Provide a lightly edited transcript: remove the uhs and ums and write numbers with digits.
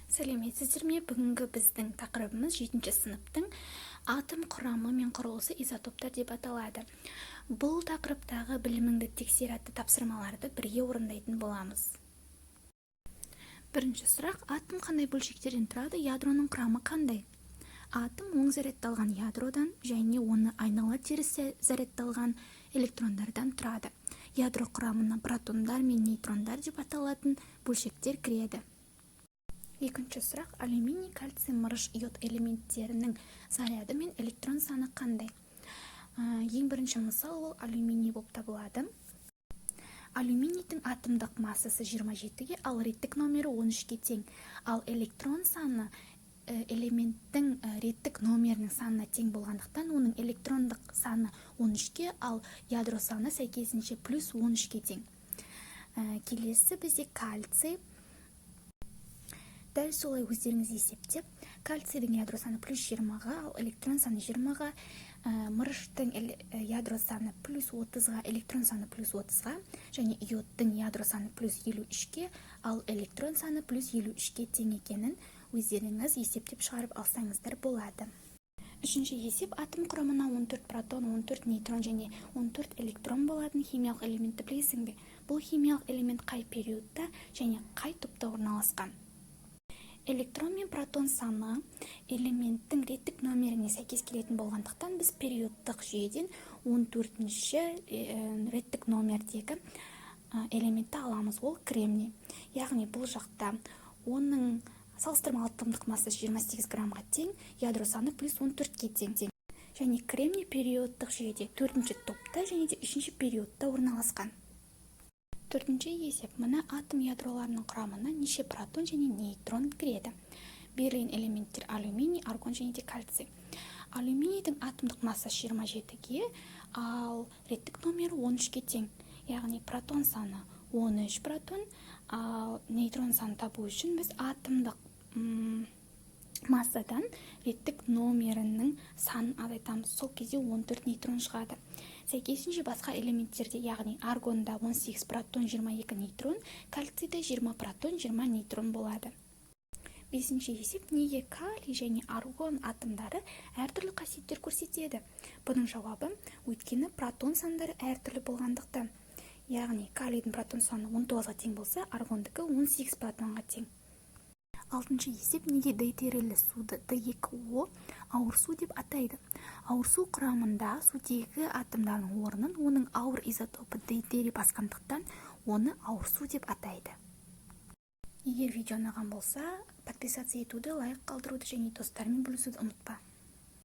Сәлеметсіздер ме! Бүгінгі біздің тақырыбымыз жетінші сыныптың «Атом құрамы мен құрылысы. Изотоптар» деп аталады. Бұл тақырыптағы біліміңді тексер атты тапсырмаларды бірге орындайтын боламыз. Бірінші сұрақ: атом қандай бөлшектерден тұрады? Ядроның құрамы қандай? Атом оң зарядталған ядродан және оны айнала теріс зарядталған электрондардан тұрады. Ядро құрамына протондар мен нейтрондар деп аталатын бөлшектер кіреді. Екінші сұрақ: алюминий, кальций, мырыш, йод элементтерінің заряды мен электрон саны қандай? Ең бірінші мысал ол алюминий болып табылады. Алюминийдің атомдық массасы 27-ге, ал реттік номері 13-ке тең. Ал электрон саны элементтің реттік номерінің санына тең болғандықтан, оның электрондық саны 13-ке, ал ядро саны сәйкесінше плюс 13-ке тең. Келесі бізде кальций. Дәл солай өздеріңіз есептеп, кальцийдің ядро саны плюс 20-ға, ал электрон саны 20-ға, мырыштың ядро саны плюс 30-ға, электрон саны плюс 30-ға және йодтың ядро саны плюс 53-ке, ал электрон саны плюс 53-ке тең екенін өздеріңіз есептеп шығарып алсаңыздар болады. Үшінші есеп: атом құрамына 14 протон, 14 нейтрон және 14 электрон болатын химиялық элементті білесің бе? Бұл химиялық элемент қай периодта және қай топта орналасқан? Электрон мен протон саны элементтің реттік номеріне сәйкес келетін болғандықтан, біз периодтық жүйеден 14-ші реттік номердегі элементті аламыз. Ол кремний. Яғни бұл жақта оның салыстырмалы атомдық массасы 28 граммға тең, ядро саны плюс 14-ке тең. Және кремний периодтық жүйеде төртінші топта және де үшінші периодта орналасқан. Төртінші есеп: мына атом ядроларының құрамына неше протон және нейтрон кіреді? Берілген элементтер: алюминий, аргон және де кальций. Алюминийдің атомдық массасы 27-ге, ал реттік номері 13-ке тең. Яғни протон саны 13 протон, ал нейтрон санын табу үшін біз атомдық массадан реттік номерінің санын азайтамыз. Сол кезде 14 нейтрон шығады. Сәйкесінше басқа элементтерде, яғни аргонда 18 протон, 22 нейтрон, кальцийде 20 протон, 20 нейтрон болады. Бесінші есеп: неге калий және аргон атомдары әртүрлі қасиеттер көрсетеді? Бұның жауабы: өйткені протон сандары әртүрлі болғандықтан. Яғни калийдің протон саны 19-ға тең болса, аргондікі 18 протонға тең. Алтыншы есеп: неге дейтерийлі суды, Д2О, ауыр су деп атайды? Ауыр су құрамында сутегі атомдарының орнын оның ауыр изотопы дейтерий басқандықтан, оны ауыр су деп атайды. Егер видео ұнаған болса, подписаться етуді, лайк қалдыруды және достарымен бөлісуді ұмытпа.